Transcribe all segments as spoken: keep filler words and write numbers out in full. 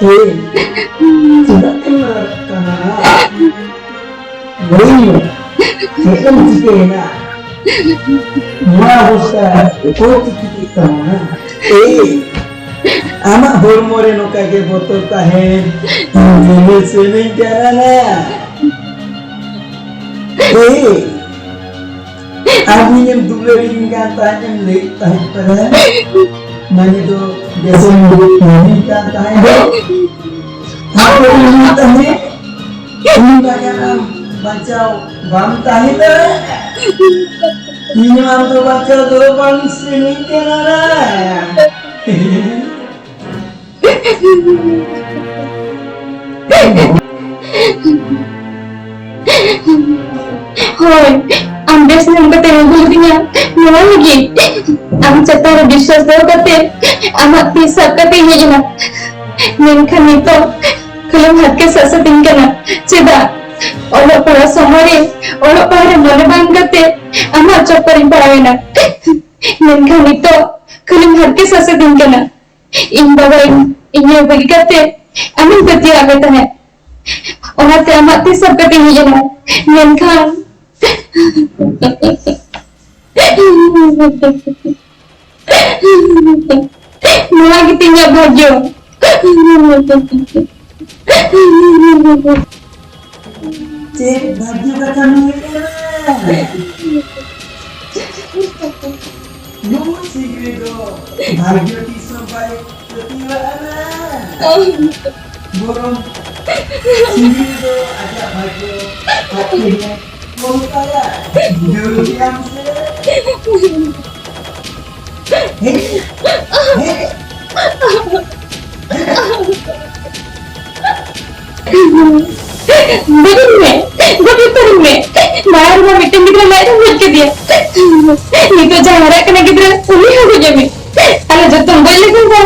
ᱮᱭ, ᱪᱮᱫᱟᱜ ᱮᱢ ᱨᱟᱜ ᱠᱟᱱᱟ? ᱞᱟᱹᱭ ᱢᱮ, ᱪᱮᱫ ᱮᱢ ᱪᱤᱠᱟᱹᱭᱮᱱᱟ? ᱱᱚᱣᱟ ᱚᱵᱚᱥᱛᱟ ᱚᱠᱚᱭ ᱪᱤᱠᱟᱹ ᱠᱮᱫ ᱛᱟᱢᱟ? ᱮᱭ, ᱟᱢᱟᱜ ᱦᱚᱲᱢᱚ ᱨᱮ ᱱᱚᱝᱠᱟ ᱜᱮ ᱵᱚᱛᱚᱨ ᱛᱟᱦᱮᱱ, ᱤᱧ ᱧᱮᱞᱮ ᱥᱟᱱᱟᱧ ᱠᱟᱱᱟ ᱱᱟ᱾ ᱮᱭ, ᱟᱢ ᱤᱧᱮᱢ ᱫᱩᱞᱟᱹᱲᱤᱧ ᱠᱟᱱ ᱛᱟᱦᱮᱸᱫ ᱮᱢ ᱞᱟᱹᱭᱮᱫ ᱛᱟᱦᱮᱸᱫ ᱯᱟᱞᱮ, ᱢᱟᱱᱮ ᱫᱚ ᱵᱮᱥᱮᱢ ᱞᱟᱹᱭᱮᱫ ᱠᱟᱱ ᱛᱟᱦᱮᱸᱫ᱾ ᱟᱢ ᱫᱚ ᱤᱧ ᱛᱟᱦᱮᱸᱫ, ᱤᱧ ᱵᱟᱜᱟᱱ ᱟᱢ ᱵᱟᱧᱪᱟᱣ ᱵᱟᱢ ᱛᱟᱦᱮᱸ ᱫᱟᱲᱮᱭᱟᱜᱼᱟ᱾ ᱤᱧ ᱟᱢ ᱫᱚ ᱵᱟᱧᱪᱟᱣ ᱫᱚ ᱵᱟᱝ ᱥᱟᱱᱟᱧ ᱠᱟᱱᱟ ᱨᱟ᱾ ᱦᱳᱭ, ᱟᱢ ᱵᱮᱥ ᱧᱟᱢ ᱠᱟᱛᱮ ᱟᱹᱜᱩ ᱞᱤᱫᱤᱧᱟ ᱱᱚᱣᱟ ᱞᱟᱹᱜᱤᱫ᱾ ᱟᱢ ᱪᱮᱛᱟᱱ ᱨᱮ ᱵᱤᱥᱣᱟᱥ ᱫᱚᱦᱚ ᱠᱟᱛᱮ ᱟᱢᱟᱜ ᱛᱤ ᱥᱟᱵ ᱠᱟᱛᱮ ᱤᱧ ᱦᱮᱡ ᱮᱱᱟ᱾ ᱢᱮᱱᱠᱷᱟᱱ ᱱᱤᱛᱚᱜ ᱠᱷᱟᱹᱞᱤᱢ ᱦᱟᱨᱠᱮᱛ ᱥᱟᱥᱮᱛᱤᱧ ᱠᱟᱱᱟ᱾ ᱪᱮᱫᱟᱜ? ᱚᱞᱚᱜ ᱯᱟᱲᱦᱟᱜ ᱥᱚᱢᱚᱭ ᱨᱮ ᱚᱞᱚᱜ ᱯᱟᱲᱦᱟᱜ ᱨᱮ ᱢᱚᱱᱮ ᱵᱟᱝ ᱠᱟᱛᱮ ᱟᱢᱟᱜ ᱪᱚᱠᱠᱚᱨ ᱨᱤᱧ ᱯᱟᱲᱟᱣ ᱮᱱᱟ᱾ ᱢᱮᱱᱠᱷᱟᱱ ᱱᱤᱛᱚᱜ ᱠᱷᱟᱹᱞᱤᱢ ᱦᱟᱨᱠᱮᱛ ᱥᱟᱥᱮᱛᱤᱧ ᱠᱟᱱᱟ᱾ ᱤᱧ ᱵᱟᱵᱟ ᱤᱧ, ᱤᱧ ᱟᱭᱳ ᱵᱟᱹᱜᱤ ᱠᱟᱛᱮ ᱟᱢᱤᱧ ᱯᱟᱹᱛᱭᱟᱹᱣᱟᱜ ᱢᱮ ᱛᱟᱦᱮᱸᱫ᱾ ᱚᱱᱟᱛᱮ ᱟᱢᱟᱜ ᱛᱤ ᱥᱟᱵ ᱠᱟᱛᱮ ᱤᱧ ᱦᱮᱡ ᱮᱱᱟ᱾ ᱢᱮᱱᱠᱷᱟᱱ ᱱᱚᱣᱟ ᱜᱮᱛᱤᱧ ᱤᱧᱟᱹᱜ ᱵᱷᱟᱜᱽᱭᱚ᱾ ᱪᱮᱫ ᱵᱷᱟᱜᱽᱭᱚ ᱠᱟᱛᱷᱟᱢ ᱞᱟᱹᱭ ᱠᱮᱫᱟ? ᱱᱩᱭ ᱥᱤᱝᱨᱟᱹᱭ ᱫᱚ ᱵᱷᱟᱜᱽᱭᱚ ᱛᱤᱥ ᱦᱚᱸ ᱵᱟᱭ ᱯᱟᱹᱛᱭᱟᱹᱣᱟᱜᱼᱟ᱾ ᱵᱚᱨᱚᱝ ᱥᱤᱝᱨᱟᱹᱭ ᱫᱚ ᱟᱡᱟᱜ ᱵᱷᱟᱜᱽᱭᱚ ᱟᱡ ᱛᱮᱜᱮ ᱚᱞ ᱛᱟᱭᱟ᱾ ᱵᱩᱡᱷᱟᱹᱣ ᱠᱮᱫᱟᱢ ᱥᱮ? ᱦᱮᱸ? ᱦᱮᱸ? ᱵᱟᱹᱜᱤᱧ ᱢᱮ, ᱵᱟᱹᱜᱤ ᱩᱛᱟᱹᱨᱤᱧ ᱢᱮ᱾ ᱢᱟᱲᱟᱝ ᱨᱮᱢᱟ ᱢᱤᱫᱴᱮᱱ ᱜᱤᱫᱽᱨᱟᱹ ᱞᱟᱡ ᱨᱮᱢ ᱜᱚᱡ ᱠᱮᱫᱮᱭᱟ, ᱱᱤᱛᱚᱜ ᱡᱟᱦᱟᱸ ᱦᱟᱨᱟᱜ ᱠᱟᱱᱟ ᱜᱤᱫᱽᱨᱟᱹ, ᱩᱱᱤ ᱦᱚᱸ ᱜᱚᱡ ᱮᱢᱮ᱾ ᱟᱞᱮ ᱡᱚᱛᱚᱢ ᱜᱚᱡ ᱞᱮᱠᱷᱟᱱ ᱫᱚ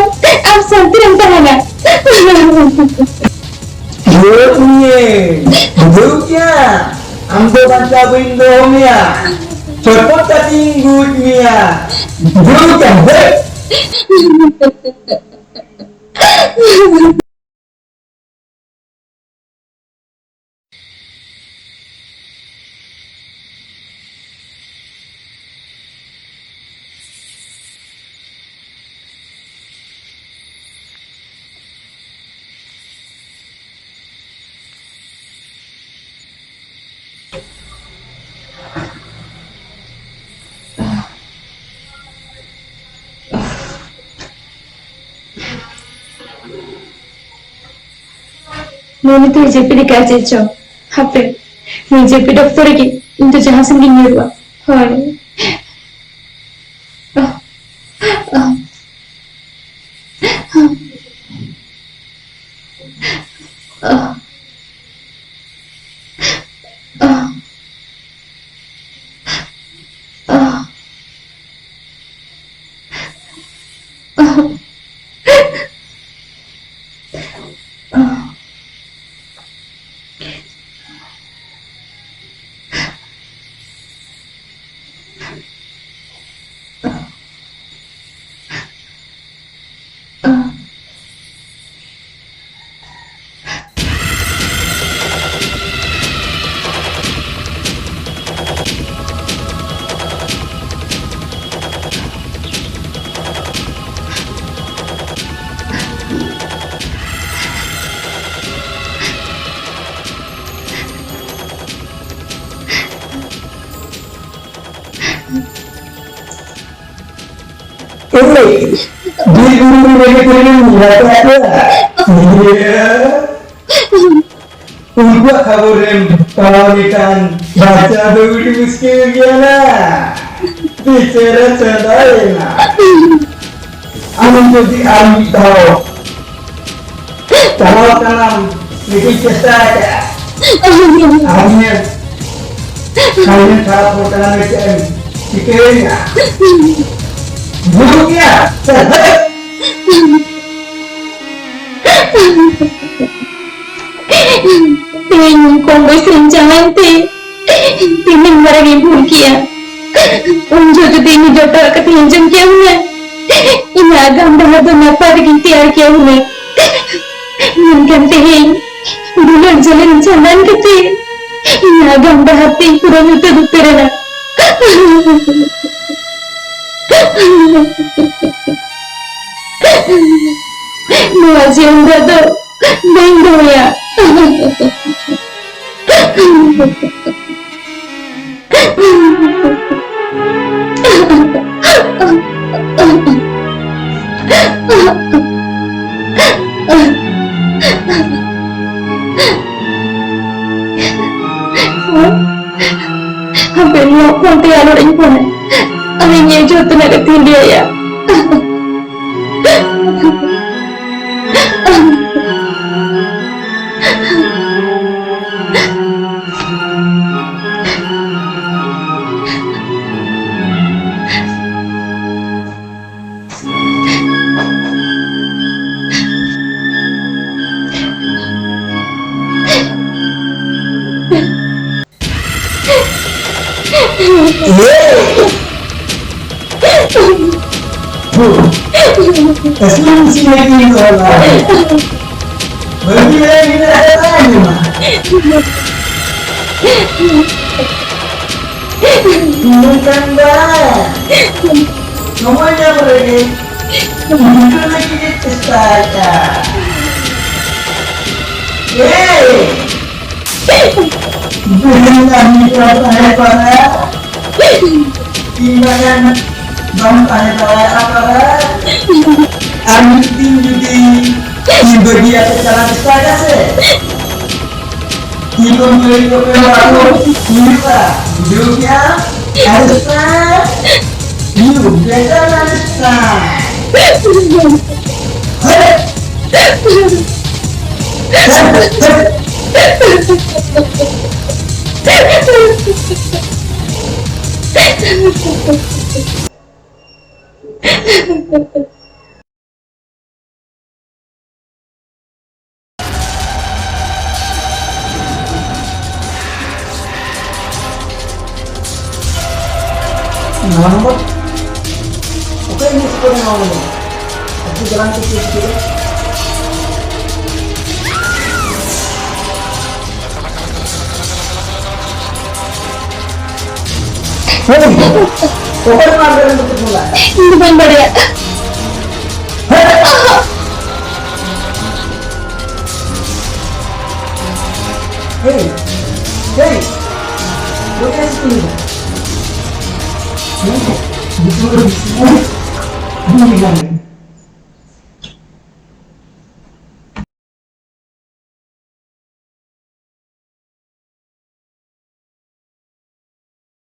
ᱟᱢ ᱥᱟᱱᱛᱤ ᱨᱮᱢ ᱛᱟᱦᱮᱱᱟ᱾ ᱵᱩᱡᱷᱟᱹᱣ ᱠᱮᱜᱼᱟ? ᱟᱢ ᱫᱚ ᱵᱟᱧᱪᱟᱣ ᱵᱟᱹᱧ ᱫᱚᱦᱚ ᱢᱮᱭᱟ, ᱪᱚᱴᱯᱚᱴ ᱠᱟᱛᱮᱧ ᱜᱩᱡ ᱢᱮᱭᱟ᱾ ᱵᱩᱡᱷᱟᱹᱣ ᱠᱮᱜᱼᱟᱢ? ᱦᱟᱹᱴ! ᱱᱩᱭ ᱱᱤᱛᱚᱜ ᱡᱟᱹᱯᱤᱫ ᱟᱠᱟᱫ ᱪᱮᱫ ᱪᱚ? ᱦᱟᱯᱮ, ᱱᱩᱭ ᱡᱟᱹᱯᱤᱫ ᱚᱠᱛᱚ ᱨᱮᱜᱮ ᱤᱧ ᱫᱚ ᱡᱟᱦᱟᱸ ᱥᱮᱱ ᱜᱤᱧ ᱧᱤᱨᱩᱜᱼᱟ᱾ ᱦᱳᱭ᱾ ᱮᱭ, ᱵᱤᱨ ᱵᱩᱨᱩ ᱨᱮ ᱨᱮᱜᱮ ᱠᱚᱨᱮᱢ ᱧᱮᱞ ᱟᱠᱟᱫ ᱠᱚᱣᱟ? ᱤᱭᱟᱹ᱾ ᱩᱱᱠᱩᱣᱟᱜ ᱠᱷᱚᱵᱚᱨ ᱨᱮᱢ ᱯᱟᱲᱦᱟᱣ ᱞᱮᱠᱷᱟᱱ ᱵᱟᱧᱪᱟᱣ ᱫᱚ ᱟᱹᱰᱤ ᱢᱩᱥᱠᱤᱞ ᱜᱮᱭᱟ ᱱᱟ᱾ ᱵᱤᱪᱟᱹᱨ ᱨᱮ ᱪᱟᱸᱫᱟᱭᱮᱱᱟ᱾ ᱟᱢ ᱡᱩᱫᱤ ᱟᱨ ᱢᱤᱫ ᱫᱷᱟᱣ ᱪᱟᱞᱟᱣ ᱠᱟᱱᱟᱢ, ᱱᱤᱛᱤᱧ ᱪᱮᱥᱴᱟ ᱟᱠᱟᱫᱼᱟ᱾ ᱟᱢ ᱧᱮᱞ᱾ ᱥᱟᱹᱨᱤ ᱠᱷᱟᱨᱟᱯ ᱦᱚᱲ ᱠᱟᱱᱟ ᱢᱮᱱᱛᱮ ᱮᱢ ᱴᱷᱤᱠᱟᱹᱭᱮᱫᱼᱟ? ᱵᱩᱡᱷᱟᱹᱣ ᱜᱮᱭᱟ? ᱛᱮᱦᱮᱧ ᱠᱚᱢ ᱵᱚᱭᱮᱥ ᱨᱤᱧ ᱡᱟᱶᱟᱭᱮᱱ ᱛᱮ ᱛᱤᱱᱟᱹᱜ ᱢᱟᱨᱟᱝ ᱤᱧ ᱵᱷᱩᱞ ᱠᱮᱜᱼᱟ᱾ ᱩᱱ ᱡᱚᱦᱚᱜ ᱡᱩᱫᱤ ᱤᱧ ᱡᱚᱛᱚᱣᱟᱜ ᱠᱟᱛᱷᱟᱧ ᱟᱸᱡᱚᱢ ᱠᱮᱭᱟ ᱦᱩᱱᱟᱹᱝ, ᱤᱧᱟᱹᱜ ᱟᱜᱟᱢ ᱰᱟᱦᱟᱨ ᱫᱚ ᱱᱟᱯᱟᱭ ᱨᱮᱜᱮᱧ ᱛᱮᱭᱟᱨ ᱠᱮᱭᱟ ᱦᱩᱱᱟᱹᱝ᱾ ᱢᱮᱱᱠᱷᱟᱱ ᱛᱮᱦᱮᱧ ᱫᱩᱞᱟᱹᱲ ᱡᱟᱹᱞᱮᱱ ᱪᱷᱟᱸᱫᱟᱱ ᱠᱟᱛᱮ ᱤᱧᱟᱹᱜ ᱟᱜᱟᱢ ᱰᱟᱦᱟᱨ ᱛᱤᱧ ᱯᱩᱨᱟᱹ ᱧᱩᱛᱟᱹᱛ ᱩᱛᱟᱹᱨ ᱮᱱᱟ᱾ ᱱᱚᱣᱟ ᱡᱤᱭᱚᱱ ᱨᱮ ᱫᱚ ᱵᱟᱹᱧ ᱫᱚᱦᱚᱭᱟ᱾ ᱦᱟᱯᱮ, ᱱᱚᱣᱟ ᱯᱷᱳᱱ ᱛᱮ ᱟᱨ ᱦᱚᱲᱤᱧ ᱯᱷᱳᱱᱟ᱾ ᱟᱨ ᱤᱧ ᱡᱚᱛᱚᱱᱟᱜ ᱠᱟᱛᱷᱟᱧ ᱞᱟᱹᱭ ᱟᱭᱟ᱾ ᱮᱥᱞᱤᱢ ᱥᱤᱱᱮ ᱠᱤ ᱫᱚᱞᱟ᱾ ᱵᱟᱹᱜᱤ ᱨᱮ ᱜᱤᱫᱽᱨᱟᱹ ᱫᱚ ᱵᱟᱭ ᱟᱸᱡᱚᱢᱟ᱾ ᱱᱚᱝᱠᱟᱱ ᱫᱚ ᱥᱚᱢᱚᱭ ᱧᱟᱢ ᱨᱮᱜᱮ ᱜᱤᱫᱽᱨᱟᱹ ᱞᱟᱹᱜᱤᱫ ᱮ ᱪᱮᱥᱴᱟᱭᱮᱫᱼᱟ᱾ ᱮᱭ! ᱵᱮᱦᱮᱞ ᱟᱹᱰᱤ ᱠᱚ ᱛᱟᱦᱮᱸ ᱠᱟᱱᱟ᱾ ᱤᱧ ᱵᱟᱠᱷᱟᱱ ᱵᱟᱢ ᱛᱟᱦᱮᱸ ᱫᱟᱲᱮᱭᱟᱜᱼᱟ ᱯᱟᱞᱮ᱾ ᱟᱨ ᱢᱤᱫ ᱫᱤᱱ ᱡᱩᱫᱤ ᱤᱧ ᱵᱟᱹᱜᱤ ᱟᱛᱮ ᱪᱟᱞᱟᱜ ᱪᱮᱥᱴᱟᱭᱮᱫᱟ ᱥᱮ, ᱤᱧ ᱫᱚ ᱢᱟᱹᱭ ᱠᱚᱯᱮ ᱵᱟᱠᱚ ᱦᱩᱭᱩᱜᱼᱟ᱾ ᱵᱩᱡᱷᱟᱹᱣ ᱠᱮᱜᱼᱟ? Understand? You better understand. ᱦᱮᱸ᱾ ᱦᱮᱸ᱾ ᱦᱮᱸ᱾ ᱱᱟᱣᱟ ᱱᱚᱢᱵᱚᱨ? ᱚᱠᱚᱭ ᱤᱧ ᱥᱩᱯᱟᱨ ᱱᱟᱣᱟ ᱱᱚᱢᱵᱚᱨ? ᱟᱹᱛᱩ ᱡᱟᱞᱟᱝ ᱠᱚ ᱪᱮᱫ ᱪᱤᱠᱟᱹᱭᱟ? ᱦᱮᱸ, ᱚᱠᱚᱭ ᱱᱚᱣᱟ ᱟᱢ ᱨᱮᱱ ᱫᱚᱠᱚ ᱯᱷᱳᱱ ᱞᱟᱜᱼᱟ? ᱤᱧ ᱫᱚ ᱵᱟᱹᱧ ᱵᱟᱲᱟᱭᱟ᱾ ᱦᱮᱸ᱾ ᱦᱮᱸ, ᱦᱮᱸ᱾ ᱚᱠᱚᱭ ᱠᱟᱱᱟ ᱥᱤᱛᱩᱝ ᱫᱚ? ᱦᱮᱸ, ᱵᱤᱥᱱᱩ ᱫᱚ ᱵᱤᱥᱱᱩ᱾ ᱵᱤᱥᱱᱩ ᱜᱮ ᱠᱟᱱᱟᱭ᱾